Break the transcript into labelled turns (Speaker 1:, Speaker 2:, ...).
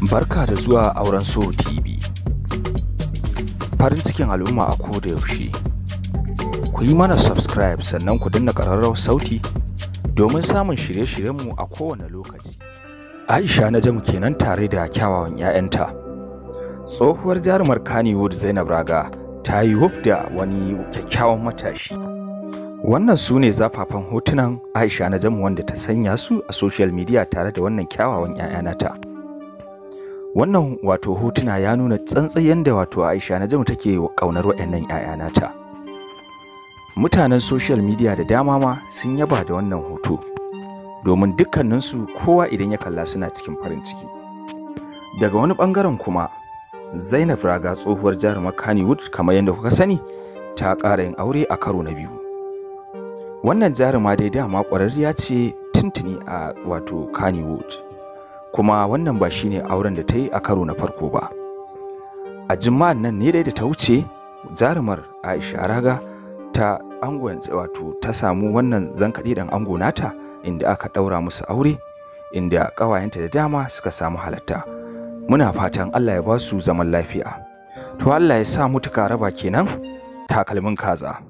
Speaker 1: Barka da zuwa Auren So TV. Farin cikin al'umma a koda yaushe. Ku yi mana subscribe sannan ku danna ƙararrawar sauti domin samun shirye-shiryenmu a kowane lokaci. Aisha Najamu kenan tare da kyawawan 'ya'yanta. Tsohuwar jarumar Kannywood Zainab Raga ta yi wuf da wani kyakkyawan matashi. Wannan su ne zafafan hotunan Aisha Najamu wanda ta sanya su a social media tare da wannan kyawawan 'ya'ya nata. Wannan wato hotuna ya nuna tsantsan yanda wato Aisha Najamu take ƙaunar waɗannan 'ya'ya nata. Mutanen social media da dama ma sun yaba da wannan hoto, domin dukkaninsu kowa idan ya kalla suna cikin farin ciki. Daga wani ɓangaren kuma, Zainab Raga tsohuwar jarumar Kannywood kamar yadda kuka sani ta ƙara yin aure a karo na biyu. Wannan jaruma dai dama ƙwararriya ce tuntuni a wato Kannywood. Kuma wannan ba shine auren da ta yi a karo na farko ba. A juma'an nan ne dai da ta wuce, jarumar Aisha Raga ta angon wato ta samu wannan zankaɗe ɗan ango nata inda aka ɗaura musu aure, inda ƙawayenta da dama suka samu halatta. Muna fatan Allah ya ba su zaman lafiya. To Allah ya sa mutuka raba kenan takalmin kaza.